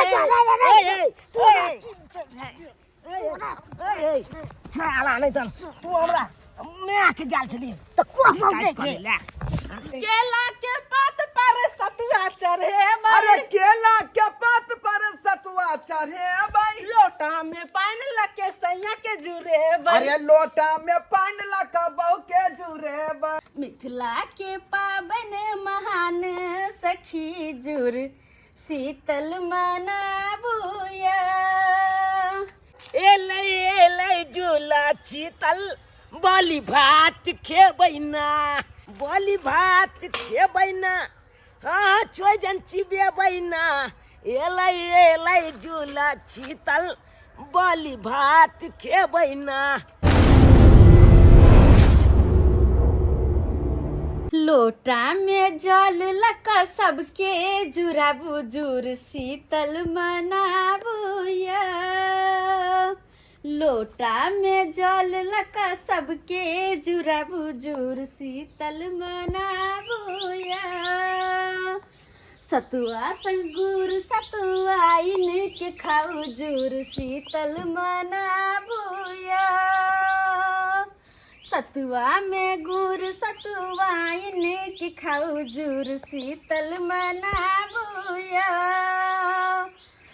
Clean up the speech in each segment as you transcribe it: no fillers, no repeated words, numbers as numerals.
ए ए आला नहीं चल तू हमरा मैं के गेल छली तऽ को मौके कर ले। केला के पात पर सतुआ चढ़े अरे केला के पात पर सतुआ चढ़े भाई। लोटा में पानी लके सैया के जुरे। अरे लोटा में पानी लका बहू के जुरे। मिथिला के पावन महान सखी जुर शीतल मनाबुया। एलै एलै झूला शीतल बलि भात खेबै ना, बलि भात खेबै ना, हाँ छोजन चिबेबै ना। एलै एलै झूला शीतल बलि भात खेबै ना। लोटा में जल लका सबके जुराबू जुर शीतल मनाबुया। लोटा में जल लका सबके जुराबू जुर शीतल मनाबुया। सतुआ संग गुर सतुआ इनके खाऊ जुर शीतल मनाबुया। सतुआ में गुर सतुआ इनके खाऊ जुर शीतल मनाबुया।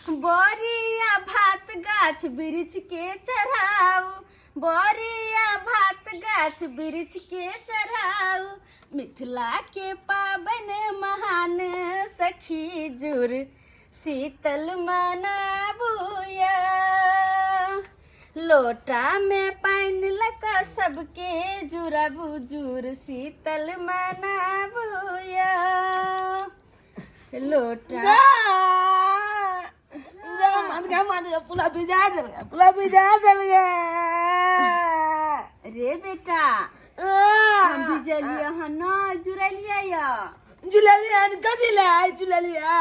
बरिया भात गाछ वृक्ष के चढ़ाऊ, बरिया भात गाछ वृक्ष के चढ़ाऊ। मिथिला के पावन महान सखी जुर शीतल मनाबुया। लोटा में पानि लका सबके जुराबू जुर शीतल मनाबुया। लोटा पुला भिजा देल, पुला भिजा देल। रे बेटा, हम भिजलियै हन न, जुड़लियै या जुललिया कथी ले आइ जुललिया?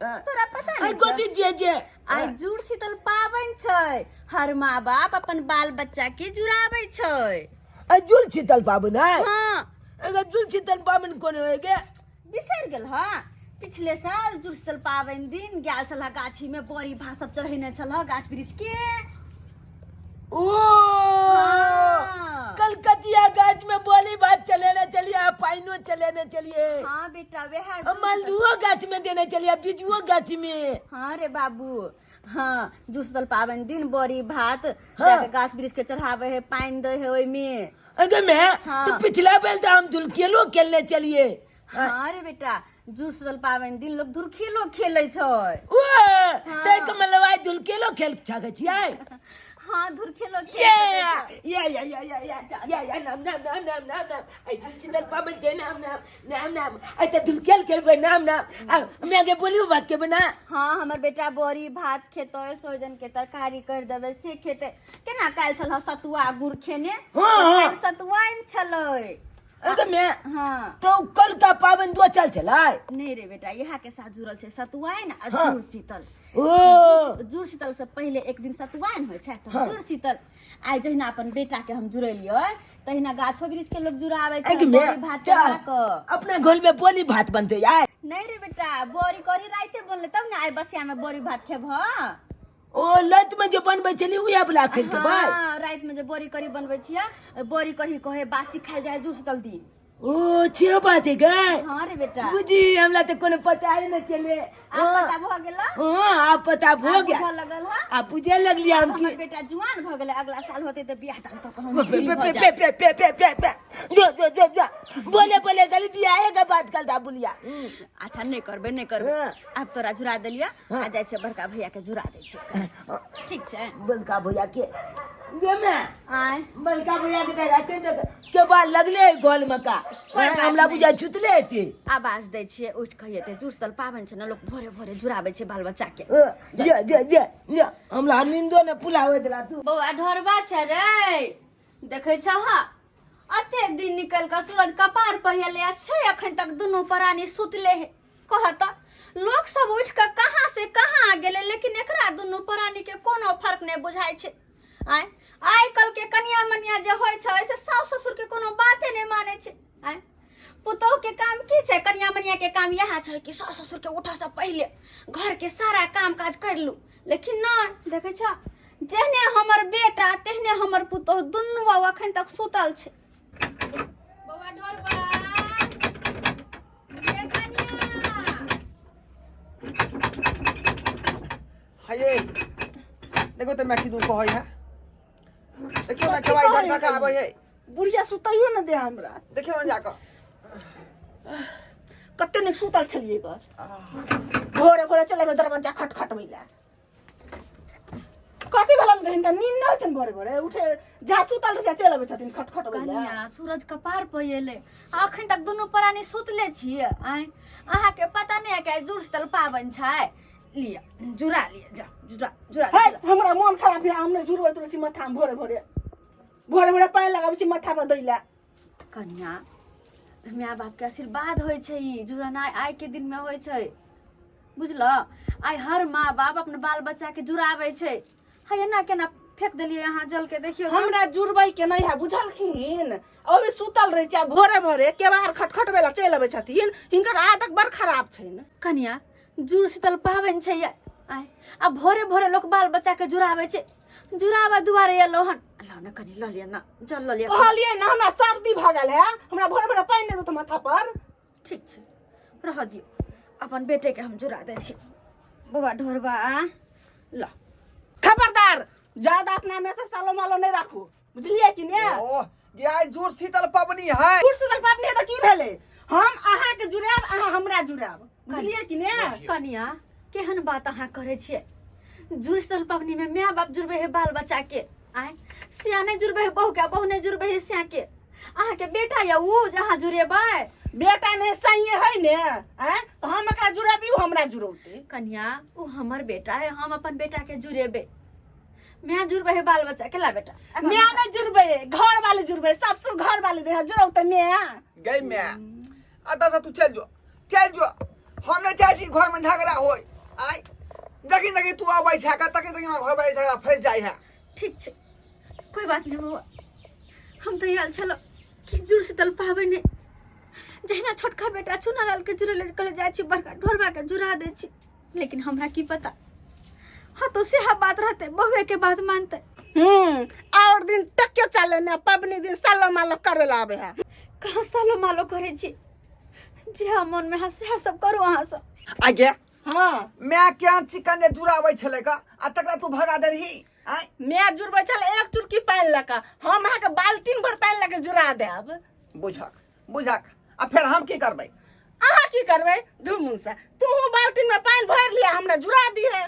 तोरा पता आइ नहीं कथी छियै जे आइ जुड़ शीतल पाबनि छै। हर माँ बाप अपन बाल बच्चा के जुड़ाबै छै। आइ जुल शीतल पाबनि है? हाँ। एगो जुल शीतल पाबनि कोन होइ गे? बिसरि गेल हँ? पिछले साल जुड़ शीतल पाबनि दिन गेल छलह गाछी में, बड़ी भात सब चढ़ेने छलह गाछ वृक्ष के। ओ हाँ। कलकतिया गाछ में बोली बात चलेने चलिए, पाइनो चलेने चलिए। हाँ बेटा, वएह जुड़ शीतल- मालदुओ गाछ में देने चलिए, बिजुओ गाछ में। हाँ रे बाबू, हाँ, जुड़ शीतल पाबनि दिन बड़ी भात हाँ। जाके गाछ वृक्ष के चढ़ावे है, पानि दै है ओहिमे। अगे मैं हाँ। तो पिछला बेल तो हम धुलकेलो खेलने चलिए। हाँ रे बेटा, जुड़ शीतल पाबनि दिन लोग धुरखेलो खेलै छै। ओ हाँ। तै के मतलब आइ धुलकेलो खेल सकै छियै? हाँ, धुरखेलो खेल ये सकै छै। या या या या या या या नाम नाम नाम नाम नाम नाम आइ जुल शीतल पाबनि छै, नाम नाम नाम नाम आइ तऽ धुलकेल खेलबै, नाम नाम। आ मैं के बोलियो बात के बना। हाँ, हमर बेटा बड़ी भात खेतै, सोहजन के तरकारी कर देबै से खेतै। केना काल्हि छलह सतुआ गुड़ खेने? हाँ, हाँ। काल्हि सतुआइन छलै। अगे मैं हाँ। तो कल का पाबनि दो चल छलै? नहीं रे बेटा, यहाँ के साथ जुड़ल छै सतुआइन आ हाँ। जुड़ शीतल। ओ जुड़ शीतल से पहिले एक दिन सतुआइन होइ छै तऽ हाँ। जुड़ शीतल आइ जहिना अपन बेटा के हम जुड़ेलियै तहिना गाछो वृक्ष के लोक जुड़ाबै छै अगे मैं बड़ी भात चढ़ा कऽ। अपना घर में बोली भात बनते यार? नहीं रे बेटा, बड़ी करी राइते बनले तब ने आइ बसिया में बड़ी भात खेबह। ओ लत में जे बनबै छली उहे वाला खेल के भाई? हाँ, राति में जे बड़ी करी बनबै छियै, बड़ी करी कहे बासी खाइल जाय जुड़ शीतल दिन। ओ छे बात है गे? हाँ रे बेटा। बुझी हमरा तो कोनो पता ही न चले। आब पता भऽ गेल? हाँ, आब पता भऽ आब गया। बुझऽ लगल हँ? आ बुझे लगलियै हम हमर कि बेटा जुआन भऽ गेलै, अगला साल होतै तऽ बियाह दान कऽ कऽ हम पे फ्री पे भऽ पे जायब। पे पे पे पे पे जो जो जो जो बोले बोले गली बियाहे के बात करता बुलिया। अच्छा, नहि करबै, नहि करबै। हाँ। आब तोरा जुड़ा देलियै। हाँ। आ जाइ छियै बड़का भैया के जुड़ा दै छियै, ठीक छै? बड़का भैया के गे मैं आय बड़का भैया के रहते तक के बाद लगले गोल में का कोई बात हमरा नहीं। बुझा छुतले हेते। आवाज दै छियै, उठि कऽ एतै। जुड़ शीतल पाबनि छै ने, लोक भोरे भोरे जुड़ाबै छै बाल बच्चा के। जे जे जे जे हमरा नींदो ने पुलावे देला तू। बौआ ढोरबा छै रे, देखै छह अतेक दिन निकल कऽ सूरज कपार पहिले आ छै अखन तक दुनू प्राणी सुतले है। कह तऽ लोक सब उठि कऽ कहाँ से कहाँ आ गेलै, लेकिन एकरा दुनू प्राणी के कोनो फर्क नहि बुझाइ छै। आँय, आइ काल्हि के कनिया मनिया जे होइ छै से साउस ससुर के कोनो बाते नहि मानै छै। आँय, पुतोह के काम की छै, कनिया मनिया के काम इएह छै कि सास ससुर के उठऽ से पहिले घर के सारा काम काज कर लू। लेकिन नहि देखै छ, जेहने हमर बेटा तेहने हमर पुतोह, दुनू बाबू अखन तक सुतल छै। बौआ ढोरबा, ये कनिया। हये देखो तऽ मैं की कहै है, देखियौ ने खेवाइ घर का आबै है। बुढ़िया सुतैयो ने दे हमरा। देखियौ ने जाकऽ। कते नीक सुतल छलियै ग, भोरे भोरे चले दरवाजा खटखटबै लए। कथी भेलन ग हिनका? नींद नहि होइ छनि? भोरे भोरे उठे जहाँ सुतल रहै चलि अबै छथिन खटखटबै लए। कनिया, सूरज कपार पर एलै, अखन तक दुनू प्राणी सुतले छियै। आँय, अहाँके पता नहि है कि आइ जुड़ शीतल पाबनि छै? लिअ, जुड़ा लिअ, जा जुड़ा जुड़ा। हे, हमरा मोन खराब भेल, हम नहि जुड़बैत रहै छी माथामे। भोरे भोरे भोरे भोरे पानि लगाबै छी माथा पर दै लए। कनिया, माय बापके आशीर्वाद होइ छै ई जुड़नाइ, आइके दिनमे होइ छै, बुझल? आइ हर माँ बाप अपन बाल बच्चाके जुड़ाबै छै। है, एना केना फेंक देलियै अहाँ जलके? देखियौ तऽ। हमरा जुड़बै के नहि है, बुझलखिन? अभी सुतल रहै छै आ भोरे भोरे केबाड़ खटखटबै लए चलि अबै छथिन। हिनकर आदत बड़ खराब छनि। कनिया, जुड़ शीतल पाबनि छै ये आइ, आ भोरे भोरे लोक बाल बच्चाके जुड़ाबै छै। जुड़ाबऽ दुआरे एलहुँ हन। लऽ ने कनि, लऽ लिअ ने, जल लऽ लिअ। कहलियै ने हमरा सर्दी भऽ गेल है, हमरा भोरे भोरे पानि नहि देत माथा पर। ठीक छै, रहऽ दियौ, अपन बेटेके हम जुड़ा दै छी। बौआ ढोरबा, लऽ। खबरदार, ज्यादा अपना में से सालो मालो नहीं राखू, बुझलियै कि ने? ओ ये आइ जुड़ शीतल पबनी है। जुड़ शीतल पाबनि है तऽ की भेलै? हम अहाँके जुड़ायब, अहाँ हमरा जुड़ायब, बुझलियै कि ने? कनिया, केहन बात अहाँ करै छियै? जुड़ शीतल पबनीमे माय बाप जुड़बै है बाल बच्चाके। आँय, सिया नहि जुड़बै है बहूके आ बहू नहि जुड़बै है सियाके? अहाँके बेटा यऽ उ जे अहाँ जुड़ेबै? बेटा ने सही है ने? आँय, तऽ हम एकरा जुड़ेबी, उ हमरा जुड़ौतै। कनिया, उ हमर बेटा है, हम अपन बेटाके जुड़ेबै। माय जुड़बै है बाल बच्चाके। ला बेटा। माय नहि जुड़बै, घर वाले जुड़बै, सब सुर घर वाले दे जुड़ौतै माय। गई मैं अतः से तू चल जो, चल जो, हम नहीं चाहे छी घर में झगड़ा होय। आय जखन जखन तू आबै छै तखन तखन हमरा घर में झगड़ा फंसि जाइ है। ठीक छै, कोई बात नहीं बौआ। हम तऽ आयल छलहुँ कि जुड़ शीतल पाबनि है, जहिना छोटका बेटा चूना लाल के जुड़े कहले जाइ छी, बड़का ढोरबा के जुड़ा दै छी। लेकिन हमरा की पता, हाँ तो सेहा बात रहते, बहुए के बात मानते। और दिन टके चले ने, पबनी दिन सालो मालो करे ला आबे है। कहाँ सालो मालो करे छी? जे हम मन में है सेहा सब करू अहाँ सब। आगे। हाँ। मैं क्या चिकन ने जुड़ाबै छलै का आ तकरा तू भगा देलही? आय। मैं जुड़बै छल एक चुटकी पानि लऽ कऽ, हम अहाँके बाल्टीन भर पानि लऽ कऽ जुड़ा देब। बुझक बुझक, आ फेर हम की करबै? अहाँ की करबै? धुमुनसा तू बाल्टीन में पानि भरि लिया, हमरा जुड़ा दिहे।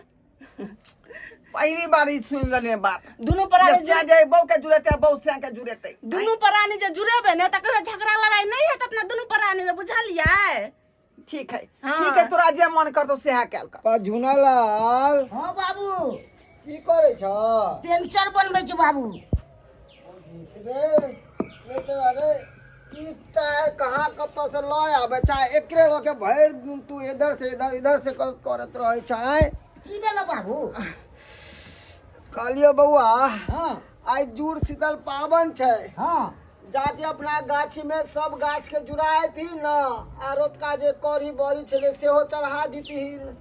पहली बार ई सुनि रहलियै बात। दुनू प्राणी जे सिया जे बहू के जुड़ेतै, बहू सिया के जुड़ेतै। दुनू प्राणी जे जुड़ेबै ने तऽ कहियो झगड़ा लड़ाई नहि हेत अपना दुनू प्राणी में, बुझलियै? ठीक है। हाँ। ठीक है, तोरा जे मन करतौ सेहा कैल कर। पा झुनालाल। हाँ बाबू। की करै छ? पेंचर बनबै छी बाबू। रे रे तो अरे ई टायर कहाँ कतऽ से लऽ आबै छै? एकरे लऽ के भरि दिन तू इधर से इधर इधर से करैत रहै छै। की भेलो बाबू? कहलियौ बौआ, हाँ। आइ जुड़ शीतल पाबनि छै। हाँ। जाके अपना गाछी में सब गाछ के जुड़ायथिन न, आ रोतका जे कढ़ी बड़ी छलै सेहो चढ़ा दितिहिन।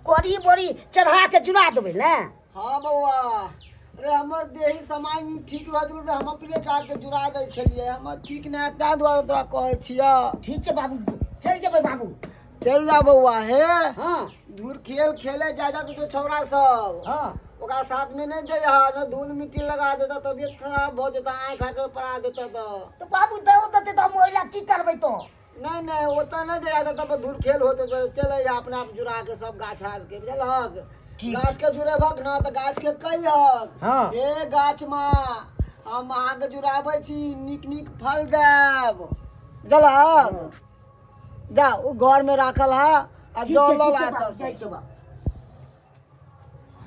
कढ़ी बड़ी चढ़ा के जुड़ा देबै ने? हाँ बौआ। अरे हमर देही समांग ठीक रह गेल तऽ हम अपने जाके जुड़ा दै छलियै। हमर ठीक नहि है ताहि दुआरे तोरा कहै छियऽ। ठीक छै बाबू, चलि जेबै बाबू। चलि जा बौआ। हे, हाँ। धूर खेल खेले जा जा तो छौड़ा सब। हाँ। ओकरा साथ में नहीं जइह न, धूल मिट्टी लगा देता, तबियत खराब भऽ जेता, आँखि आँखि पड़ा देता। तऽ बाबू दहो देतै तऽ हम ओहि लए की करबै तो? नहीं नहीं, ओतऽ नहीं जइह, तब धूल खेल होते तऽ चले जा अपना आप जुड़ा के सब गाछ आर के, बुझलहक? ठीक। गाछ के जुड़ेबक न तऽ गाछ के कहिहक, हाँ। हे गाछ माँ, हम अहाँके जुड़ाबै छी, नीक नीक फल देब, बुझलहक? जा, ओ घर में राखल है आ ठीक छै। जल लऽ ठीक छै ला बाबू, एतऽ से। जाइ छियौ बाबू।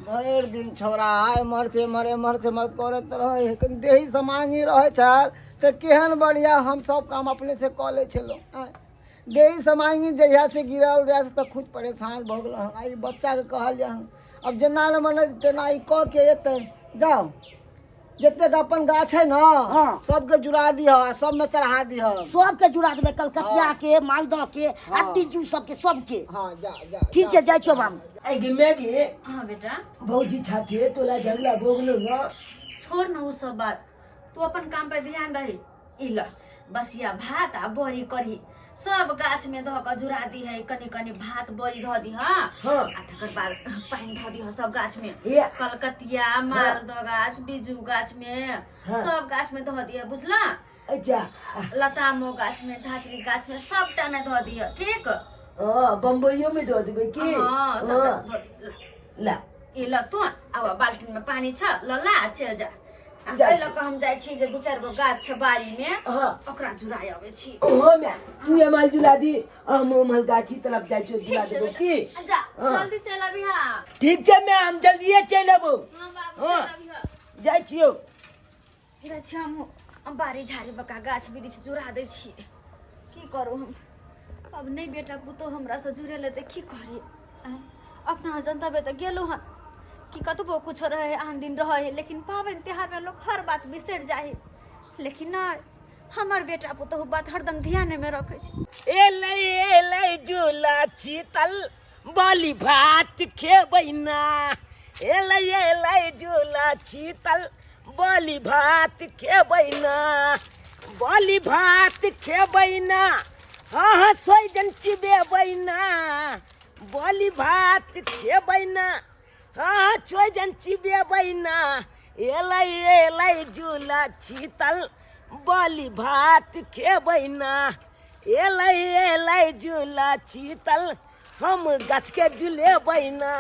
भरि दिन छौड़ा एम्हर से एम्हर एम्हर से एम्हर करैत रहै है। कनि देही समांगी रहै छल तऽ केहन बढ़िआँ हम सब काम अपने से कऽ लै छलहुँ। आँय, देही समांगी जहिया से गिरल जहिया से तऽ खुद परेशान भऽ गेलहुँ हँ। आ ई बच्चाके कहलियै हँ, आब जेना ने मन तेना ई कऽ के एतै। जाउ। जतेक अपन गाछ है ना, हाँ। सबके जुड़ा दिह आ सबमे चढ़ा दिह। सबके जुड़ा देबै, कलकतिया के, मालदह के आ बिज्जू सबके, सबके। हाँ, जा जा। ठीक छै, जाइ छियौ हम। ऐ गे मैगी। हाँ बेटा। भौजी छाथे तोला झगड़ा भऽ गेलौ न? छोड़ न उ सब बात, तू अपन काम पे ध्यान दही। ई ल बसिया भात आ बड़ी करी सब गाछ में धऽ कऽ जुड़ा दी है। कनी कनी भात बड़ी धऽ दी। हाँ। आ तकर बाद पानि धऽ दी सब गाछ में। ये। कलकतिया, मालदह गाछ, बिजू गाछ में, सब गाछ में धऽ दिह, बुझला? अच्छा। लतामो गाछ में, धात्री गाछ में, सबटा में धऽ दिह, ठीक? हाँ, बम्बइयो में दऽ देबै की? हाँ, सबटा हाँ। धऽ दिह। ला। ई ल तू, आब बाल्टीन में पानी छ, ल ला आ चल जा। आ जाइ एहि लऽ कऽ हम जाइ छी जे दू चारि गो गाछ छै बाड़ी में, हाँ। ओकरा जुड़ाय अबै छी। ओहो माय, तू एमहर जुला दी, हम ओमहर गाछी तरफ जाइ छियौ, जुला ठीक छै देबौ बेटा। की? जा। हाँ। जल्दी चलि अबिहा। ठीक छै माय, हम जल्दिए चलि अबौ। हाँ बाबू। हाँ। चलि अबिहा। जाइ छियौ। जाइ छी हमहूँ बाड़ी झाड़ी बका गाछ वृक्ष जुड़ा दै छी। की करू हम अब? नहि बेटा पुतोह हमरासँ जुड़ेलै तऽ की करी? आँय, अपना जनतबे तऽ गेलहुँ हन कि कतबो कुछो रहै है, आन दिन रहै है, लेकिन पाबनि तिहारमे लोक हर बात बिसरि जाइ है। लेकिन नहि, हमर बेटा पुतोह बात हरदम ध्यानमे रखै छै। एलै एलै झूला छीतल बलि भात खेबै ना, एलै एलै झूला छीतल बलि भात खेबै ना, बलि भात खेबै ना, हाँ हाँ सोइजन चिबेबै ना, बलि भात खेबै ना, हाँ हाँ सोइजन चिबेबै ना, एलै एलै झूला छीतल बलि भात खेबै ना, एलै एलै झूला छीतल हम गाछके झुलेबै ना।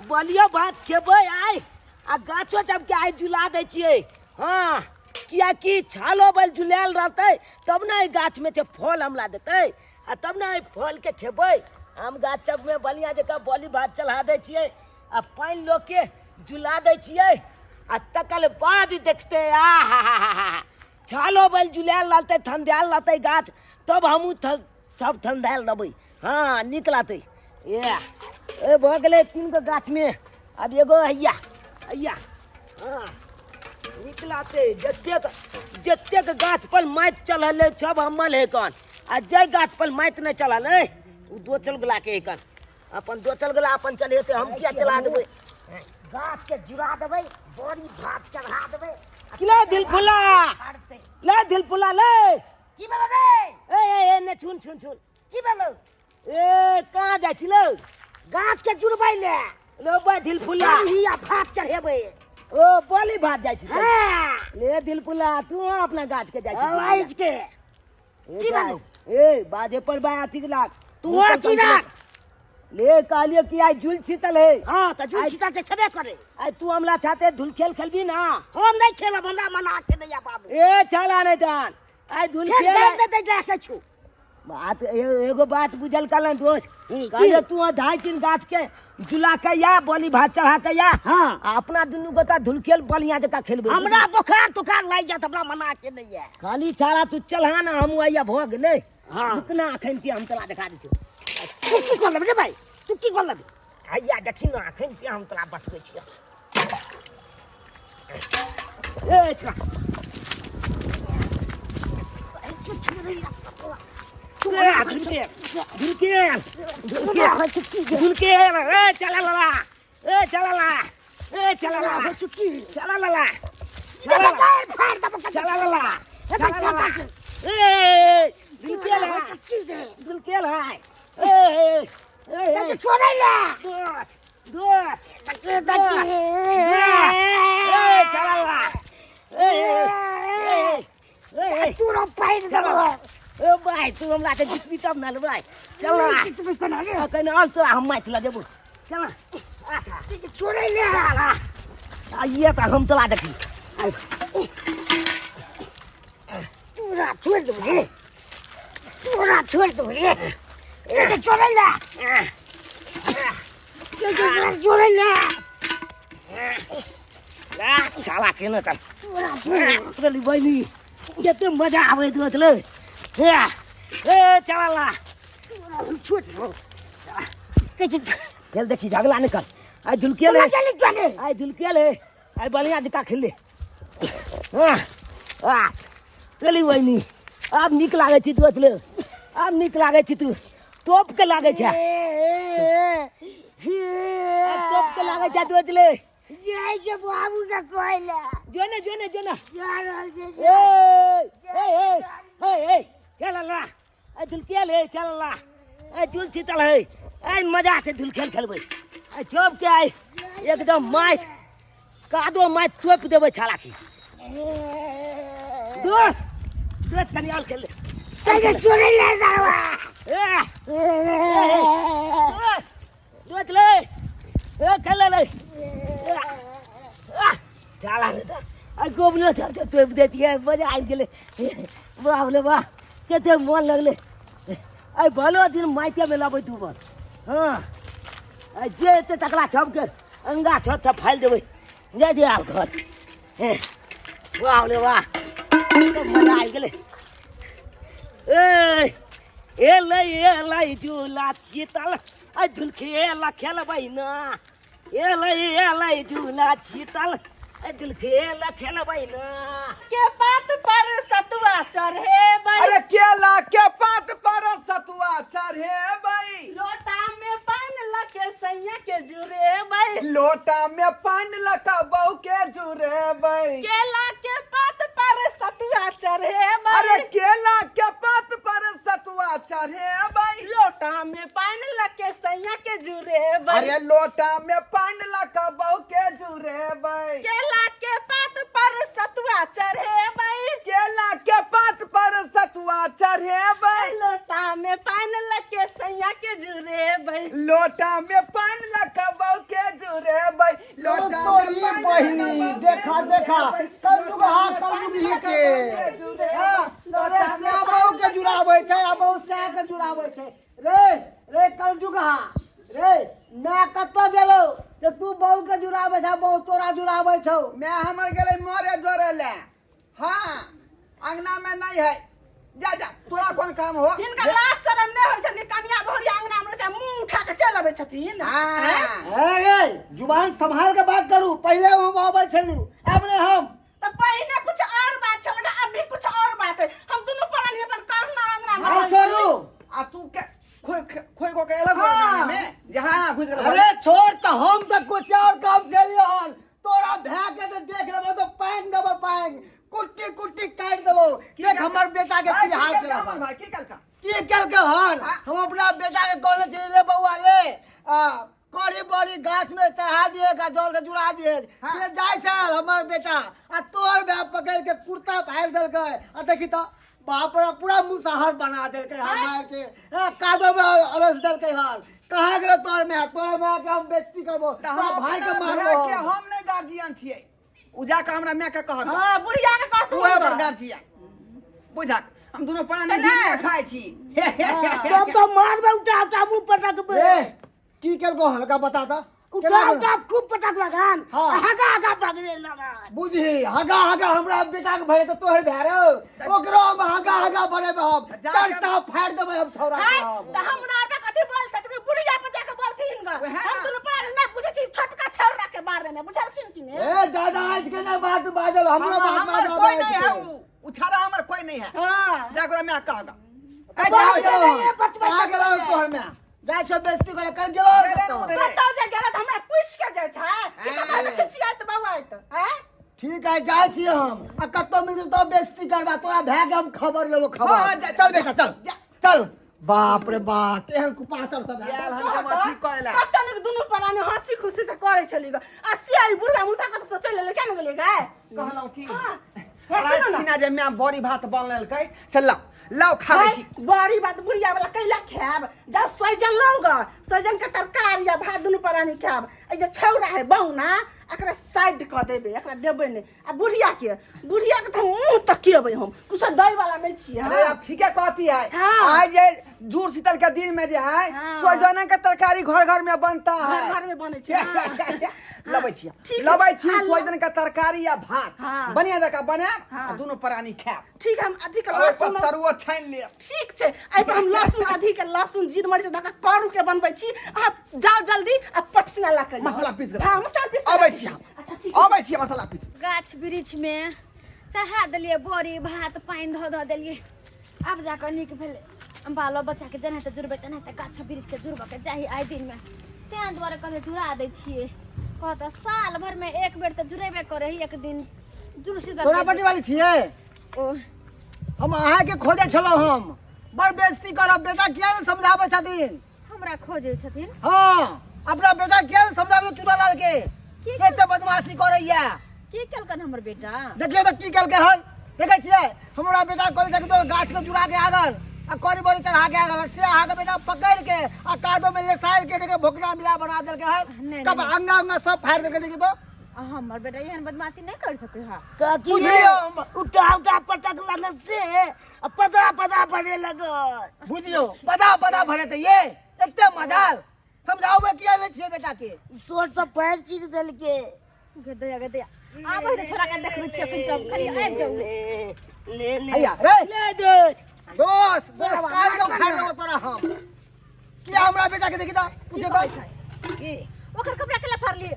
बलियो भात खेबै आइ आ गाछो सबके आइ झुला दै छियै। हँ, किएकि छालो बल झुलायल रहतै तब ने एहि गाछमे छै फल हमरा देतै आ तब ने एहि फलके खेबै हम। गाछ सबमे बढ़िआँ जकाँ बलि भात चढ़ा दै छियै आ पानि लोकके झुला दै छियै आ तकर बाद देखतै। आ हा हा हा हा, छालो बल झुलायल रहतै, थन्दायल रहतै गाछ, तब हमहूँ सब थन्दायल रहबै। हँ, नीक लागतै। ए ए भऽ गेलै तीन गो गाछमे, आब एगो हैया हैया। हँ, नीक लागतै। जतेक जतेक गाछ पर माटि चढ़ल है सब हमर है कन, आ जाहि गाछ पर माटि नहि चढ़ल है ओ दोसर गोलाके है कन। अपन दोसर गोला अपन चढ़ेतै, हम किया चला देबै? गाछ के जुड़ा देबै, बड़ी भात चढ़ा देबै। कि ले दिल फुला, ले दिल फुला ले। की भेलो रे? ए ए ए ने, छुन छुन छुन। की भेलो? ए, कहाँ जाइ छी लो? गाछ के जुड़बै ले। लो बा दिल फुला। ही आ भात चढ़ेबै। ओ बलि भात जाइ छी? हाँ। ले दिल फुला, तू अपना गाछ के जाइ छी? आवाज के की भेलो? ए बाजे पर बा अथी लाग। तू अथी राख। ले, कहलियो कि आइ झूल शीतल है। हाँ, तऽ जुल सीता के छेबे करे। आइ तू हमला छाते धूल खेल खेलबी ना? हम नहीं खेलब, हमरा मना के नहीं बाबू। ए चला नहीं तहन आइ धूल फेर खेल। देर नहि दै राखै छु। बात एगो बात बुझल कलन दोस्त। की? कहलियो तू ढाई तीन गाछ के झुला के या बलि भात चढ़ा के या। हाँ। आ अपना दुनू गोटा धूल खेल बढ़िया जकाँ खेलबै। हमरा बोखार तुखार लागि जायत, हमरा मना के नहीं है। खाली छाड़ा तू चलहा ना, हम आइया भऽ गेलै। हाँ। रुकना, अखन के हम तोरा देखा दै छियौ। तू की कर लेबे रे भाई? तू की कर लेबे? हैया देखी ना, अखन के हम तोरा बतबै छियौ। ए छा धुलके धुलके धुलके धुलके, ए चला लला, ए चला ला, ए चला ला, चला लला, चला ला, चला लला, चला लला, ए धुलके ला, धुलके ला, ए ए ए छोड़ै ले। दोस्त दोस्त। देखी देखी। ए चला ला, ए ए ए ए तू रो पाइन देबो। ए भाई, तू हमरा के जितबी तब ना भाई, चल ना। जितबी कोना रे? अखन और तो हम माइक लऽ जेबो, चल ना। अच्छा। छोड़ै ले। आइए तऽ हम तोरा देखी। तोरा छोड़ देबो रे, तोरा छोड़ देबो रे। ए छोड़ै ले, ए छोड़ै ले। साला के ने तऽ बहिनी कते मजा आबै दोस्त ले। हे ए चला ला। छोड़ देबो। खेल देखी, झगड़ा नहीं कर। आइ झुलके ले, आइ झुलके ले, आइ बढ़िया जकाँ खेल ले। हाँ आ चली बहिनी, आब नीक लागै छी तू अचले, आब नीक लागै छी तू, तोप के लागै छै, आब तोप के लागै छै तू अचले। जाइ छै बाबू के कहै जो ने, जो ने, जो ने। जा रहल छै। ए ए ए ए ए, चल ला, ए झुलकिया ले, चल ला, ए झुल शीतल है, ए मजा से झुल खेल खेलबै। ए चौप के आइ एकदम माइक कादो माइक तोप देबै छाला की। दोस्त दोस्त, कनी और खेल ले। तैके छोड़ै ले सरवा। ए दोस्त दोस्त ले, ए खेल ले, चला रे। आ गोबलो सब जो तोप देती है, मजा आबि गेलै। वाह रे वाह, कते मन लगलै। आइ भलो दिन माइके मे लबै तू बस। हाँ, आ जे एते तकरा सबके अंगा छत सब फालि देबै। जाय दे आब घर। हे वाह रे वाह, कते मजा आबि गेलै। ए एलै एलै झूला छीतल, आ झुलखेला खेलबै ना। एलै एलै झूला छीतल, आ झुलखेला खेलबै ना। के पात पर सतुआ चढ़ेबै। अरे केला के पात पर सतुआ चढ़ेबै। लोटा में पान लके सैया के जुरेबै। लोटा में पान लका बहू के जुरेबै। केला के पात पर सतुआ चढ़ेबै। अरे केला के पात पर सतुआ चढ़ेबै। लोटा में पान लके सैया के जुरेबै। अरे लोटा में पान लका बहू के जुरेबै। केला के पात पर सतुआ चढ़ेबै। केला के पात पर सतुआ चढ़ेबै। लोटा में पान लके सैया के जुरेबै। लोटा में पान लका बहू के जुरेबै। लोटा तोरी में पान बहिनी, लका बहू के देखा देखा, जुरेबै। कलयुग हा कलयुग ही के। हाँ, अरे श्या बहू के जुड़ाबै छै आ बहू श्या के जुड़ाबै छै। रे रे कलयुग हा रे, मैं कतऽ गेलौ जे तू बहू के जुड़ाबै छै, बहू तोरा जुड़ाबै छौ? मैं हमर गेलै मरे जोरे ले। हाँ, अंगना में नहीं है। जा जा, तोरा कोन काम हो? हिनका लाज शरम नहि होइ छनि, कनिया बहुरिया अंगना मे रहै छै, मुंह उठा के चलि अबै छथिन। हाँ। ए ए, जुबान संभाल के बात करू। पहिले हम अबै छलू, आब नहि हम। तऽ पहिने कुछ और बात छल, अभी कुछ और बात है। हम दुनू प्राणी अपन कहुना अंगना मे। हाँ, छोड़ू। आ तू के खोइ खोइ को के अलग हो में जहाँ ना घुस गेल। अरे छोड़, तऽ हम तऽ कुछ और काम से एलियै हन। तोरा भए के तऽ देख लेबो तऽ पानि देबो, पानि कुट्टी कुट्टी काटि देबो। देख हमर बेटा के की हाल केलका छै। हमर भाई की केलका? की केलकै हन? हम अपना बेटा के कहने छलियै, रे बौआ ले, आ, कड़ी बड़ी गाछ में चढ़ा दिए, जल से जुड़ा दिए। से जाइ छल हमर बेटा आ तोहर भाय पकड़ के कुर्ता फाड़ि देलकै। आ देखी तऽ बाप रे, पूरा मुसहर बना देलकै हमार के। कादो में अरस देलकै हन। कहाँ गेलो तोहर माय? तोहर माय के हम बेइज्जती करबो, तऽ हम तोरा भाई के अपना मारबो। भाय के हम नहीं गार्जियन छियै, उ जाके हमरा माय के कहत। हाँ, बुढ़िया के कहत। तू है ओकर गार्जियन बुझा। हम दुनू प्राणी भीड़ खाइ छी। तब तो मारबै, उठा उठा मुंह पटकबै। ए, की केलको हल्का बता तऽ। उठा उठा खूब पटक लगन। हाँ। हगा हगा बगरे लगन। बुझी, हगा हगा हमरा बेटा के भरे तऽ तोहर भए रौ, ओकरो हम हगा हगा भरेबै। हम चरसा फाड़ि देबै हम छौड़ा के। हम तऽ हमरा पे कथी बोल छथिन? बुढ़िया पे जाके बोलथिन ग। वएह हम ना। दुनू प्राणी नहि पूछै छी छोटका छौड़ा के बारे में, बुझलखिन कि ने? ए, ज्यादा आज के नहीं बात बाजल, हमरो बात हमर बाजल। कोई नहीं है, उ छाड़ा हमर कोई नहीं है। हाँ। जाके ओकरा माय कहगा। ए, जाओ जाओ जाओ, कहाँ गेलौ तोहर माय? जाइ छौ बेइज्जती करे, कल गेलौ? गेलै ने उधरे। कतौ जे गेलै तऽ हमरा पूछि के जाइ छै कि कतौ जे छिछियाइत बौआइत आँय? ठीक है, जाइ छी हम। आ कतौ मिल तो बेइज्जती करबा तोरा भाय के हम खबर लेबो, खबर। हाँ, जा, चल बेटा, चल जा। चल। बाप रे बाप, केहन कुपातर सब है। गेल हन हमर ठीक करै ला। कतौ नीक दुनू प्राणी हंसी खुशी से करै छली ग, आ से ई बुढ़ा मुसा कतौ से चलि एलै, केना गेलै गाय? कहलहुँ की, हाँ, हे सुनू ना। राति जे माय बड़ी भात बनलकै से लाओ लाओ, खा लै छी। बड़ी बात बुढ़िया वाला कैला खायब? जाउ सोइजन लाउ ग, सोइजन के तरकारी आ भात दुनू प्राणी खायब। ए जे छौड़ा है बौना, एकरा साइड कऽ देबै, एकरा देबै नहि। आ बुढ़िया के, बुढ़िया के तऽ हम मुँह तकिएबै, हम कुछो दै वाला नहि छियै। अरे आप ठीके कहती है। हाँ। आज ये जूड़ शीतल के दिन में जे है, हाँ। सोजने के तरकारी घर घर में बनता है। घर घर में बनै छै। हाँ। लबै छी। ठीक है। लबै छी। हाँ, सोजन के तरकारी आ भात हाँ। बढ़िया जकाँ बनायब हाँ। आ दुनू प्राणी खायब। ठीक है, हम अधिक ओहि पर लहसुन तरुआ छानि लेब। ठीक छै, एहि पर हम लहसुन अधिक लहसुन जीर मरीच दऽ कऽ करू के बनबै छी। अहाँ जाउ जल्दी आ पटसिना लऽ कऽ आउ। मसाला पीस के हाँ, मसाला पीस के अबै लऽ छी हम। अच्छा ठीक। अबै छी मसाला पीस। गाछ वृक्ष में चढ़ा देलियै बड़ी भात, पानि धऽ धऽ देलियै, आब जाकऽ नीक भेलै। बालो बच्चाके जेनाहिते जुड़बै तेनाहिते गाछ वृक्षके जुड़बऽके चाही आइ दिनमे, तेँ दुआरे कहलियै जुड़ा दै छियै। कहत साल भरिमे एक बेर तऽ जुड़ेबे करै हइ, एक दिन जुड़ सीतल। तोरा पट्टी वाली छियै? ओ हम अहाँके खोजै छलहुँ, हम बड़ बेइज्जती करब। बेटा किया ने समझाबै छथिन? हमरा खोजै छथिन? हाँ, अपना बेटा किया ने समझाबै चूड़ालाल के? की? एते बदमाशी करैया। की केलकन हमर बेटा? देखियौ तऽ की केलकै हन। देखै छियै, हमरा बेटा कहै छै कि तो गाछ के जुड़ा के आगल आ कड़ी बड़ी चढ़ा के आगल, से अहाँके बेटा पकड़ के आ कादो में लेसारि के देखियौ भोकना मिला बना देलकै हन। नहि, कब नहि। अंगा अंगा सब फाड़ि देलकै, देखियौ तो। आ हमर बेटा एहन बदमाशी नहि कर सकै है। काकी, बुझलियौ हम। उठा उठा पटक लगल से आ पदा पदा भरे लगल। बुझियौ, पदा पदा भरे तऽ ये एते मजाल समझाओ किया नहि छियै बेटा के? सोर से पैर चीर देलके। गदया गदया, आबै तऽ छोरा के देखबै छियै अखन, तऽ खाली आबि जाउ। ले ले ले। हैया रे। ले दे। दोस दोस, काट के उखाड़ लेबो तोरा हम। किया हमरा बेटा के देखी तऽ पूछे तऽ की? ओकर कपड़ा केला फाड़ली?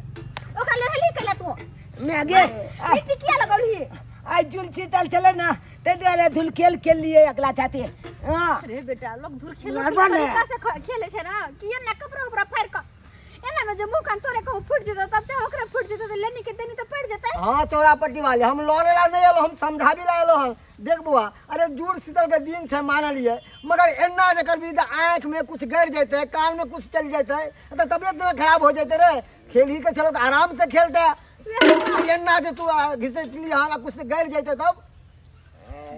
ओकरा लेहली केला तू? मैं गे। मिट्टी किया लगौलही? आई जुल शीतल चले ना, ते दुआरे धुल खेल खेल लिए अगला चाहते। हाँ। अरे बेटा, लोग धुर खेल लड़बा ने। तरीका से खेले छै ना, किया ना कपड़ा उपड़ा फाड़ क एना में जे मुंह कान तोरे कहूं फूट जेतौ, तब चाहे ओकरा फूट जेतौ तऽ लेनी के देनी तऽ पड़ि जेतै। हाँ चौरा पट्टी वाले, हम लड़े ला नहीं एलो, हम समझाबी ला एलो हन। देख बुआ, अरे जुड़ शीतल के दिन छै मानलिए, मगर एना जे करबी तऽ आँखि में कुछ गड़ जेतै, कान में कुछ चल जेतै तऽ तबियत ना खराब हो जेतै रे। खेल ही के चलो तऽ आराम से खेलते, एना जे तू घिसटली हन आ कुछ गड़ जेतै तब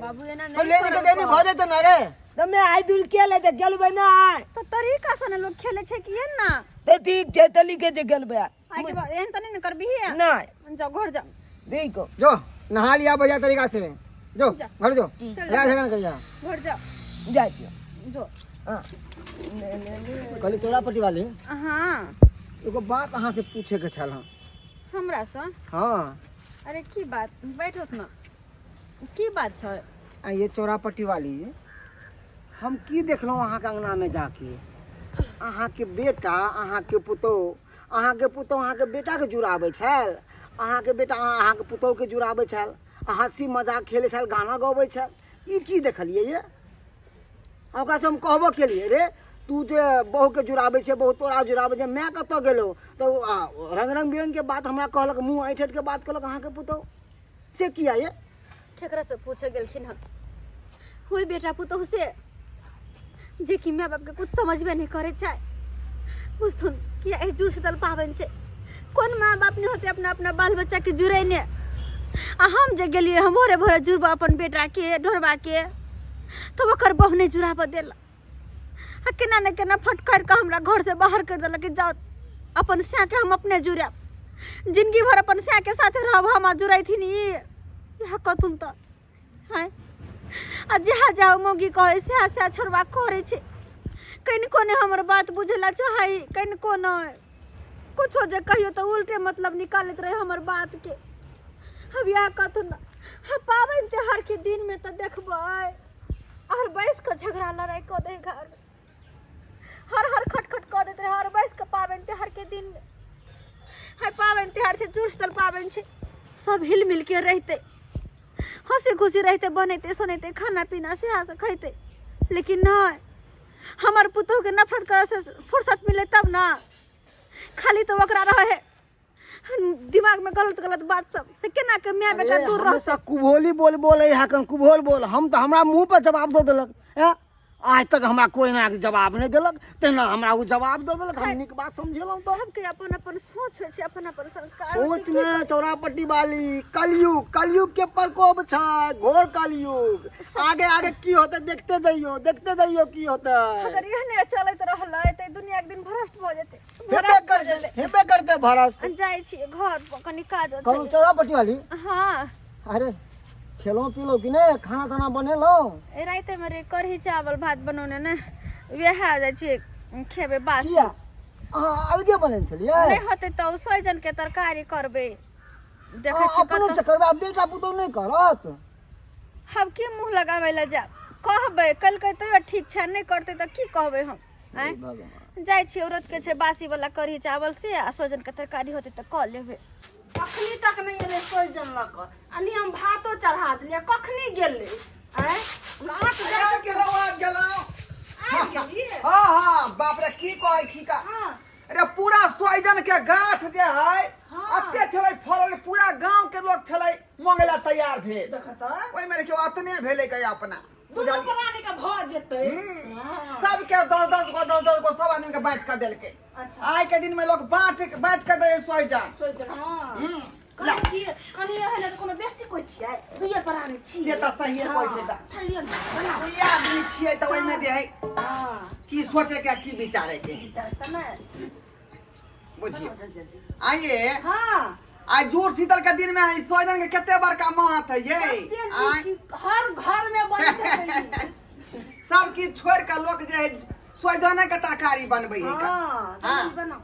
बाबू, एना तो नहीं लेनी के करल देनी कर। भऽ जेतै ना रे। तो मैं आई धुल खेल है गेलबे ना। तऽ तरीका से ने लोग खेले छै कि एना? तो ठीक छै, तो लिखे छै गेलबे। आइ के बाद एहन तऽ नहीं ने करबिही? नहीं। जाओ, घर जाओ। देखो। जो नहा लिया बढ़िया तरीका से, जो जा। घर जो। चल। लड़ाई झगड़ा करिया। घर जाओ। जाइ छियौ। जो। हाँ। कहली चौरा पट्टी वाली, हाँ। एगो बात अहाँ से पूछे के छल हन। हमरा से? हाँ। अरे की बात? बैठो ना, की बात छै? आ ये चौरा पट्टी वाली, हम की देखलहुँ अहाँके अंगना में जाके, अहाँके बेटा अहाँके पुतोह, अहाँके पुतोह अहाँके बेटाके जुड़ाबै छल, अहाँके बेटा अहाँके पुतोहके जुड़ाबै छल, आ हँसी मजाक खेलै छल, गाना गबै छल। ई की देखलियै ये? आ ओकरासँ हम कहबो केलियै, रे तू जे बहुके जुड़ाबै छै, बहु तोरा जुड़ाबै छै, माय कतऽ गेलौ? तऽ ओ, रंग रंग बिरंगके बात हमरा कहलक, मुँह ऐंठि ऐंठिके बात कहलक अहाँके पुतोह। से किया ये? केकरा से पूछे गेलखिन हन? ओहि बेटा पुतोह से जे कि माय बाप के कुछ समझबे नहीं करे छै। बुझथुन कि एहि जुड़ शीतल पाबनि छै, कोन माय बाप नहीं होते अपना अपना बाल बच्चा के जुड़ेने? आ हम जे गेलियै हम भोरे भोरे जुड़बा अपन बेटा के ढोरबा के, तऽ ओकर बहु नहि जुड़ाबऽ देलक आ केना ने केना फटकार कऽ हमरा घर से बाहर कर देलक कि जाओ, अपन सैके हम अपने जुड़ायब, जिंदगी भर अपन सैके साथे रहब हम। आ जुड़ैथिन ई इएह कहथुन तऽ हैं। आ जहाँ जाओ मौगी कहै सएह सएह छोड़बा करै छै। कनिको नहि हमर बात बुझै लए चाहै, कनिको नहि। कुछो जे कहियो तऽ उल्टे मतलब निकालैत रहै हमर बातके। अब इएह कहथुन ने। आ पाबनि त्योहारके दिनमे तऽ देखबै आओर बैस कऽ झगड़ा लड़ाइ कऽ दै घरमे, हर हर खटखट कऽ दैत रहै आओर बैस कऽ पाबनि त्योहारके दिनमे। हाय, पाबनि त्योहार छै, जुड़ पाबनि छै, सब हिल मिलके रहितै, हँसी खुशी रहितै, बनेतै सोनेतै, खाना पीना सेहा से खैतै, लेकिन नहि, हमर पुतोहके नफरत करऽसँ फुर्सत मिलै तब ने। खाली तऽ ओकरा रहै है दिमागमे गलत गलत बात सब, से केना के माय बेटा अरे, दूर रहतै? हमेशा कुभोली बोल बोले है कन कुभोल बोल। हम तऽ हमरा मुंह पर जवाब दऽ देलक हैं? आज तक हमरा कोई ना जवाब नहि देलक, तेना हमरा ओ जवाब दऽ देलक। हम नीक बात समझेलहुँ तऽ। सबके अपन अपन सोच होइ छै, अपन अपन संस्कार होइ सोच छै। ने चौरा पट्टी वाली, कलयुग, कलयुग के प्रकोप छै, घोर कलयुग। आगे आगे की होतै देखते जइयो, देखते जइयो की होतै। अगर एहने चलैत रहलै तऽ ई दुनिया एक दिन भ्रष्ट भऽ जेतै। हेबे भ्रष्ट भऽ करतै। जेतै। हेबे करतै भ्रष्ट। जाइ छियै घर पर, कनि काज कहलहुँ छै। चौरा पट्टी वाली। हाँ। अरे खेलहुँ पीलहुँ कि नहि? खाना ताना बनेलहुँ? ए रातिमे रे कढ़ी चावल भात बनौने ने, वएह जाइ छियै खेबै बासी। किया, अहाँ अलगे बनेने छलियै? नहि होतै तऽ ओ सोहिजन के तरकारी करबै, देखै अहाँ छियै। अपने से कतऽ करबै आ बेटा पुतहु नहि करत? हम की मुँह लगाबै लए जायब? कहबै कलकै तैयो ठीक छै, नहि करतै तऽ की कहबै हम? आँय, भगवान। जाइ छियै, औरत के छै बासी वाला कढ़ी चावल से आ सोहिजन के तरकारी होतै तऽ कऽ लेबै। अखनी तक नहि एलै सोइजन लऽ कऽ आ नि हम भातो चढ़ा देलियै कखनी गेलै आँय हमरा आँट आबि गेलहुँ आबि गेलहुँ आबि गेलियै हाँ हाँ बाप रे की कहै छी का हाँ अरे पूरा सोइजन के गाछ जे है हाँ। अते छलै फड़ल पूरा गांव के लोग छलै मंगे ला तैयार भेल देख तऽ ओहिमे देखियौ अतने भेलै के अपना दुनू बुझलियै प्राणी के भऽ जेतै हाँ। सबके 10-10 गो 10-10 गो सब आदमी के बांटि कऽ देलकै अच्छा आइ के दिन में लोग बांट बांट कऽ दै सोइजन सोइजन हाँ हम्म, ला। कनि की कनि एहन तऽ कोनो बेसी कोइ छियै दुइए प्राणी छियै से तऽ सहिए कहै छै तऽ। थैलियो ने बनाउ दुइये आदमी छियै तऽ ओहिमे जे है हाँ की सोचे के की विचारे के विचार तऽ नहि बुझियौ बनाउ जल्दी जल्दी आइए हाँ आइ जूड़ शीतल के दिन में ई सोइजन के कते बड़का महत है ये कते आइ नीक हर घर में बनैत हेतै ई। सब किछु छोड़ि कऽ लोक जे है सोइजने के तरकारी बनबै है का। हाँ हाँ। जल्दी बनाउ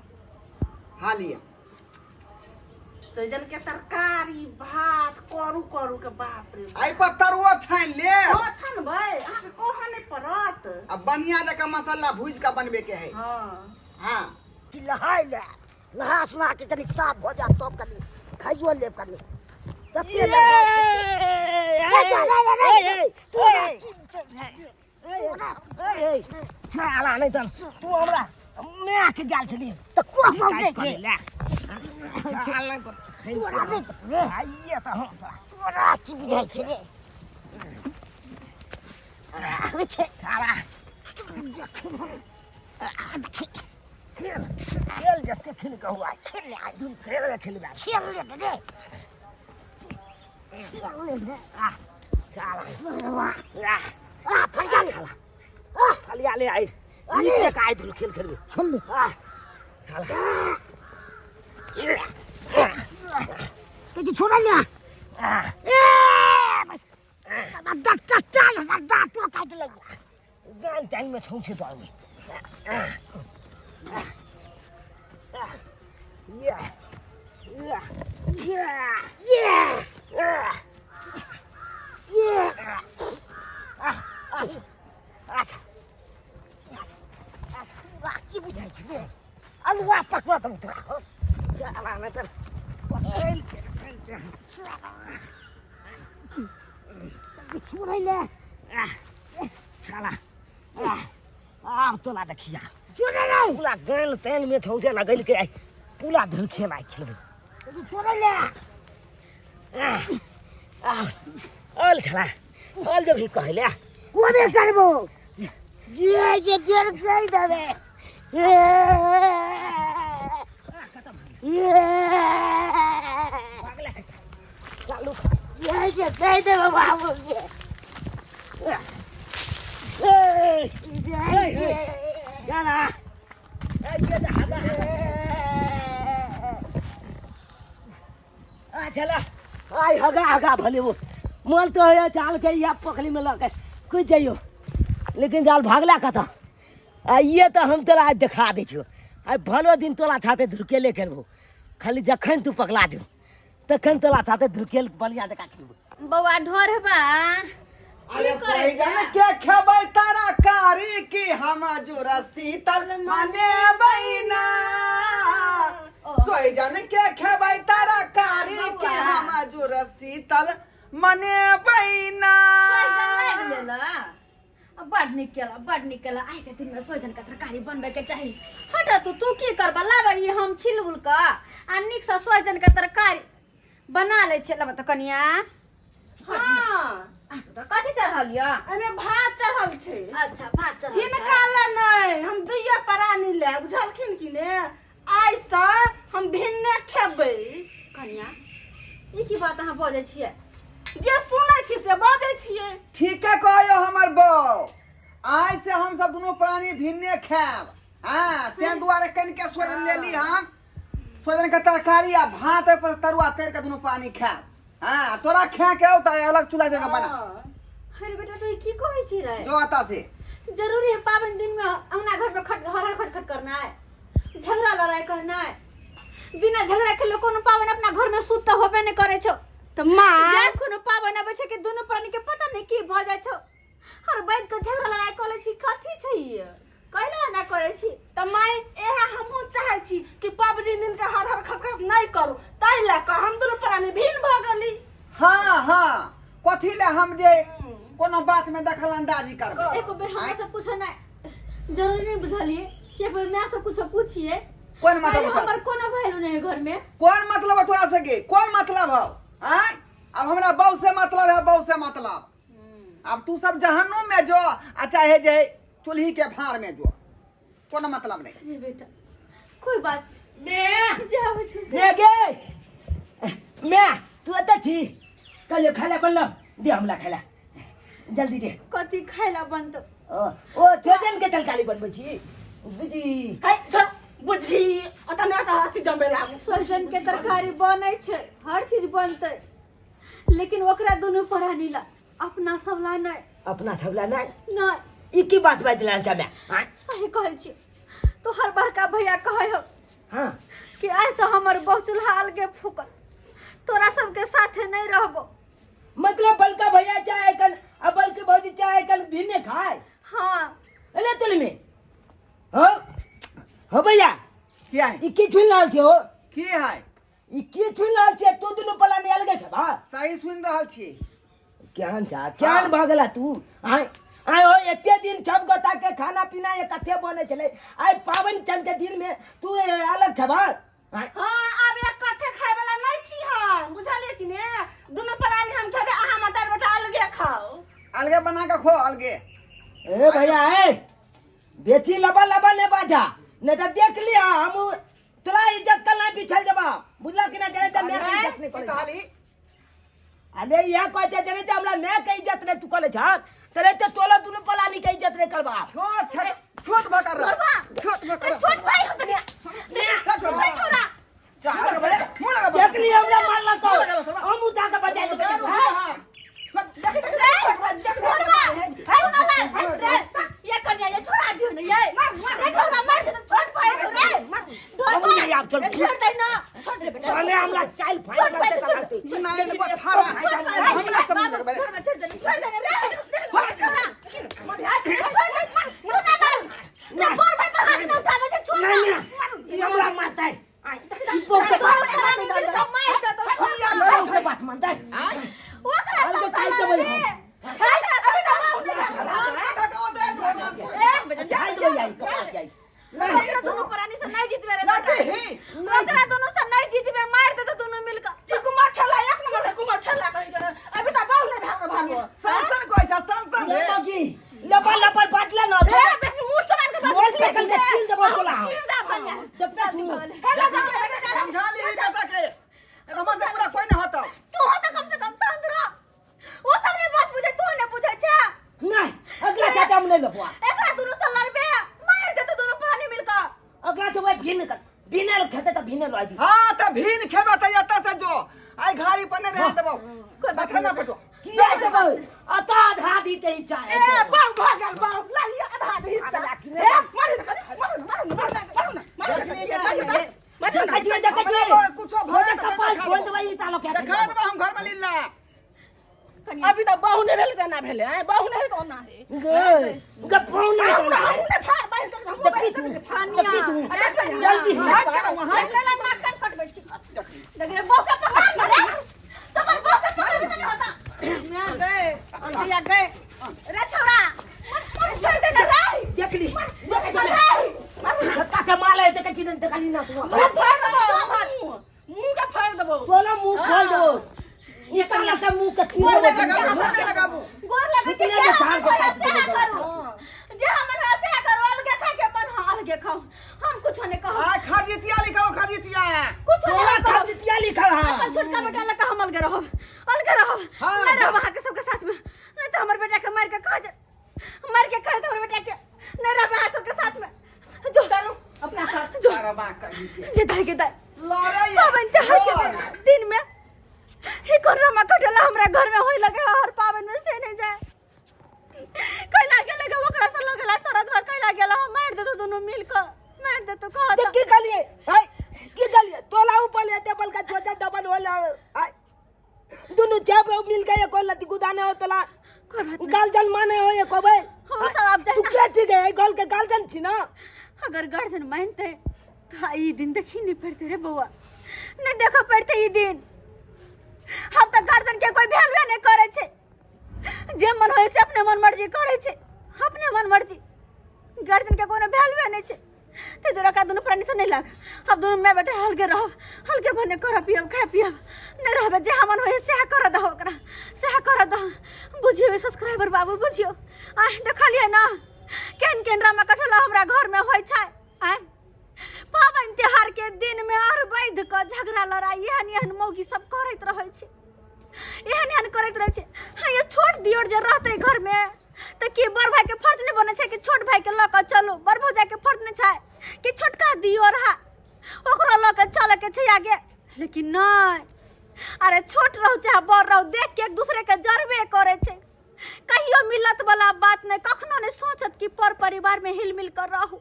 हाँ लिअ सोइजन के तरकारी भात करू करू के बाप रे एहि पर तरुओ छानि लेब हाँ छनबै अहाँके कहऽ नहि पड़त आ बढ़िया जकाँ मसाला भूजि कऽ बनबे के है हाँ हाँ नहाय ले नहा सुना के कनी साफ भऽ जायत तब कनी खाइयो लेब कनी तते लड़ाइ छै से। ए, जा, रे, रे, रे, तोरा की छै? तोरा आला नहि तऽ तू हमरा माय के गेल छली तऽ कहबौ नहि कर रे। ले आला कर तोरा नहि रे, आइए तऽ हम तोरा तोरा की बुझाइ छै रे? आबै छै। साला खेल खेल जते खेल के हुआ खेल ले आइ। तुम खेल ले खेलबा खेल ले रे। खेल ले रे। आ साला वाह। आ आ, फरिया ले। आ, फलिया ले आई अरे। अरे काय धुल खेल खेलबे खेल ले। आ साला तो छोड़ा ले। आ ए, बस। साला दाँत कच्चा है, साला दाँतो काटि लैया। गान टाइम में छौछे तो आउनी या या या ये ये तोरा की बुझाइ छै रे अलुआ पकड़ तब तोरा चला न तर पकड़ के छोड़ै ले साला आब तोला देखिया छोड़ै ले पूरा गैल तेल में छौसे लगल के आई पूरा धन खेल आई खेलबे छोड़ै ले अल छला अल जब ही कहले कोने करबो जे जे बेर कहि देबे ये चालू ये जे कहि देबे बाबू के ए ये चला ए ये हगा आ चला आई हगा हगा भले वो मोल तो है जाल के या पखली में लग कुछ जाइयो लेकिन जाल भागला कत आ ये तो हम तोरा आज देखा दै छियो आइ भलो दिन तोरा छाते धुरकेले खेलबो खाली जखन तू पकड़ा जो तखन तोरा छाते धुरकेल बलिया जकाँ खेलबो बौआ ढोरबा अरे सहिजन के खेबै तरकारी की हम जुरा शीतल मनेबै ना सोहिजन के खेबै तरकारी की हम जुरा शीतल मनेबै ना सोहिजन लागि लेला आ बड नीक केला बड नीक केला आइ के दिन में सोहिजन के तरकारी बनबै के चाही हट तू तू की करबा लाबे ई हम छिल उल के आ नीक से सोहिजन के तरकारी बना लै छियै लेबै तऽ कनिया हाँ तऽ कथी चढ़ल यऽ एहिमे भात चढ़ल छै अच्छा भात चढ़ल छै। हिनका ले नहि हम दुइये प्राणी ले बुझलखिन कि ने आइसँ हम भिन्ने खेबै कनिया ई की बात अहाँ बजै छियै जे सुनै छी से बजै छियै ठीके कहयो हमर बौ आइ से हम सब दुनू प्राणी भिन्ने खायब हाँ तें दुआरे कनिके सोजन लेली हन सोजन के तरकारी आ भात पर तरुआ तर के दुनू प्राणी खायब हाँ तोरा खा के औ अलग चूल्हा जगह बना हाँ। अरे बेटा तू ई की कहै छी रे जो आता से जरूरी है पावन दिन में अंगना घर में खट हर खट खट करना है झगड़ा लड़ाई करना है बिना झगड़ा के लोग कोनो पावन अपना घर में सुत तऽ होबे नहीं करे छौ तऽ माँ जे कोनो पावन अबै छै कि दुनू प्राणी के पता नहीं की भऽ जाइ छौ हर बैठ के झगड़ा लड़ाई कऽ लै छी कथी छै ई? कैला एना करै छी? तऽ माय इएह हमहूँ चाहै छी कि पबनी दिन के हर हर खट खट नहि करू, ताहि लए कऽ हम दुनू प्राणी भिन्न भऽ गेली। हाँ हाँ, कथी ले हम जे कोनो बात में दखल अंदाजी करबै? एको बेर हमरा से पूछो नहीं जरूरी नहीं बुझलिए कि एक बेर मैं से कुछ पूछिए। कोन मतलब? अरे हमर कोनो वैल्यू नहीं है घर में। कोन मतलब है तोरा से? कोन मतलब हो? आय अब हमरा बहू से मतलब है, बहू से मतलब। अब तू सब जहन्नुम में जो आ चाहे जे चूल्ही के भार में जो, कोनो मतलब नहीं। अरे बेटा कोई बात मैं जाओ छु से। मैं गे मैं तू एतऽ छी? कहलियो खाला बनलो, दे हमरा खाला जल्दी दे। कथी खाइला बनतो? ओ छोजन के तरकारी बनबै छी बुझी। है छोड़ बुझी, अतऽ नहि तऽ अथी जमे लागू। सहजन के तरकारी बनै छै, हर चीज बनतै, लेकिन ओकरा दुनू प्राणी ला, अपना सब ला नहीं। अपना सब ला नहीं? नहीं। ई की बात बाजि रहल छ मैं? सही कहै छी, तोहर बड़का भैया कहै हो हाँ कि ऐसा हमर बहु चूल्हा अलगे फूकल, तोरा सबके साथे नहीं रहबो। मतलब बड़का भैया चाहे कल आ बड़की भौजी चाहे कल भिन्ने खाए? हाँ। अरे तुल में हो हो भैया। क्या है ई की सुन रहल छै हो? की है ई की सुन रहल छै? तू दुनू पलानी अलगे खेबा? सही सुन रहल छी। केहन छा, केहन भऽ गेला तू? आय आय हो, एते दिन सब गोटा के खाना पीना इकट्ठे बनै छलै, आइ पाबनि चल के दिन में तू अलग खेबा? आय। हाँ, आब इकट्ठे खाय वाला नहीं छी हम, बुझलिए कि ने? दुनू प्राणी हम खेबे, अहाँ माता बेटा अलगे खाओ। अलगे बना के खो अलगे। ए भैया ए, बेची लबा लबा ले बाजा, नहीं तो देख लिया हम तोरा इज्जत कल नहीं पिछल जबा, बुझला कि ना? जरे त मैं के इज्जत नहीं की करे। कहली? अरे यह कहै छै जरे त हमरा मैं के इज्जत नहीं तू कले छ, तरे त तोला दुनू पलानी के इज्जत नहीं करबा। छोट छोट छोट भकर रह, छोट भकर रह। छोट भाई हो तनिया। छोट भाई। छोड़ा। मुंह लगा। देख लिया हमरा मारला तो हम उठा के बचा देबै। हाँ। ये कन्या ये छोड़ा दियो ने, ये रे ढोरबा मार दे तो छोट भाई हो रे ढोरबा। हम नहीं आब, चल। छोड़ दे ना, छोड़ दे बेटा। चले हमरा चाइल फाइल छोट भाई, मारते छोट। चलाते। नहीं नहीं छाड़ा हमरा सब मुंह लगबे। ढोरबा छोड़ दे, छोड़ दे रे, छोड़ा छोड़ दे तू ना ना रे बोर भाई पर हाथ न उठावे से, छोड़ नहीं ना। नहीं, ई हमरा मारतै। ई पोक के तोहर प्राणी मिल के मार दे तो छोड़ ना। के बात मानतै? ओकरा अलगे सब चाइल देबै रे हम। ओकरा सब चाइल देबै आई कपार के आई। ओकरा दुनू प्राणी से नहीं जीतबे रे बेटा, ओकरा दुनू से नहीं जीतबे, मार दे तो दुनू मिल के। ई कुमार ठेला एक नंबर के कुमार ठेला कहि के अभी तऽ बहु नहीं भाग भागो। सनसन कहै छ, सनसन रे। लबकी लबा लबा बाटला न। ए बेसी मुंह से मार के मोल फेकल के छील देबो तोला। छील देबो। देखबे तू। समझा ली बेटा के, हमर से पूरा कोई नहीं होता। तू हो तो कम से कम शांत रह, वो सब नहीं बात बुझे, तू नहीं बुझे छे। नहीं अगला चाचा हम नहीं लबुआ। एकरा दुनू से लड़बे मार दे तो दुनू प्राणी मिल के। अगला से वही भीन कर भीने खेते त भीने लो दी। हाँ त भीन खेबे त एतऽ से जो, आई घारी पर नहीं रह देबौ, माथा ना पटो। किया जब अता आधा दी के ही चाहे। ए बहु भऽ गेल, बहु ला लिअ आधा दे हिस्सा। ए मारू तऽ कनि, मारू ने, मारू ने, मारू ने, मारू ने, मारू ने, मारू ने, मारू ने। देखै छियै, देखै छियै। हमरा कुछो भऽ भोजन जेतै, कपाल देखा खोल देबौ। देबै ई तालो के। देखा देबौ हम घर में लीला। अभी तऽ बहु नहि भेलै तऽ एना भेलै, आँय, बहु नहि तऽ ओना हे। गे गे पौना। हमरा हमहूँ नहि फाड़ बाजि सकै छी, हमहूँ बाजि देखी तू सकै छी, फाड़। देखी तू जल्दी। हाथ करो वहाँ। एकरा नाक कान कटबै छी, देख रे बहू के पकड़ न रे, समर बहू के पकड़ के नहीं होता। मैं गए भैया गए रे, छोड़ा छोड़ दे ना रे। देख ली छोटका के माल है, देखै छी, देखली ना तू? मुँह फाड़ देबौ, मुँह के फाड़ देबौ। तोला मुंह खोल देबो, ये कल्ला के मुंह के मुंह चीर नहीं देबो। लगाबू, मुंह नहीं लगाबू। गोर लगे छै। छुट्टी जे नहि हमर छाड़ के होय काटि से देबै करू, जे हमर होय से करू, अलगे खा के मन हो अलगे खाओ, हम कुछो नहीं कहब। आ खरजितिया लिखल, खरजितिया। कुछो नहीं तोरा हम कहब। खर्चितिया लिखल है। अपन छोटका बेटा लग हम अलगे रहब, अलगे रहब। हाँ, नहीं रहब अहाँके सबके साथ में, नहीं तो हमर बेटा के मार के खा जा, मार के खा हमर बेटा के, नहीं रहब अहाँ सबके साथ में। जो चलू अपना साथ। जो अरे बा कहीं से गे दाई, गे दाई। लड़ै पाबनि तिहार के दिन में ही कोन रमा कटला हमरा घर में होय लगे हर पाबनि में, से नहीं जाए कैला गेले गे, ओकरा से लगला शरद भर कैला गेला, हम मार देतो दुनू मिल के मार देतो कहत। देख की कहलिए है, की कहलिए तोला ऊपर लेते बलका छोटा डबल होला है, दुनु जब मिल गए को लती गुदाने हो तोला कोई बात नहीं। गाल जल माने हो एको बे। हाँ। तू सब आब तू जा। के छी गे? एहि गल के गार्जियन छी ना? अगर गार्जियन मानते तो ई दिन देखी नहीं पड़ते रे बउआ, नहीं देखो पड़ते ई दिन। हम तो गार्जियन के कोई वैल्यू नहीं करे छे, जे मन होय से अपने मन मर्जी करे छे, अपने मन मर्जी। गार्जियन के कोनो वैल्यू नहीं छे। ते दुरा का दुनु प्राणी से नहीं लाग। अब दुनु मैं बेटा हलके रहो, हलके भने कर पियब खाए पियब नहीं रहबे, जे मन होय सेहा कर दहो, ओकरा सेहा कर दहो। बुझियो सब्सक्राइबर बाबू, बुझियो। आह देखलिए ना केन केन रामा कठोला हमरा घर में होय छै। आय पाबनि त्योहार के दिन में और वैध क झगड़ा लड़ाई एहन एहन मौगी सब करैत रहै छै, एहन एहन करैत रहै छै। हाँ ये छोट दियोर जे रहतै घर में तऽ की बड़ भाई के फर्ज नहीं बनै छै कि छोट भाई के लऽ कऽ चलू? बड़ भौजाई के फर्ज नहीं छै कि छोटका दियोर हा ओकरो लऽ कऽ चलऽ के छै आगे? लेकिन नहीं, अरे छोट रहू चाहे बड़ रहू, देख के एक दूसरे के जरबे करै छै। कहियो मिलत वाला बात नहीं, कखनो नहीं सोचत कि पर परिवार में हिल मिल कर रहू,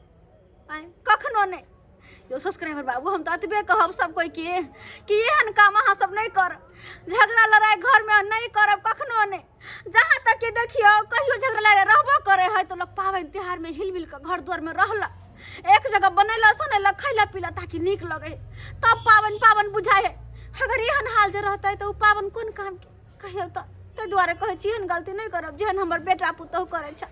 आँय, कखनो नहीं। यो सब्सक्राइबर बाबू, हम तो अतबे कहब सब कोई के कि एहन काम अहाँ सब नहीं करब, झगड़ा लड़ाई घर में नहीं करब कखनो नहीं। जहाँ तक कि देखियो कहियो झगड़ा लड़ाई रहबो करे है तो लोग पाबनि त्योहार में हिल मिल कर घर द्वार में रहला, एक जगह बनेला सुनेला खैला पीला ताकि नीक लगे, तब पाबनि पाबनि बुझाए है। अगर एहन हाल जे रहतै तऽ ओ पाबनि कोन काम के कहियो? तऽ ताहि दुआरे कहै छी एहन गलती नहि करब जेहन हमर बेटा पुतोहु करै छै।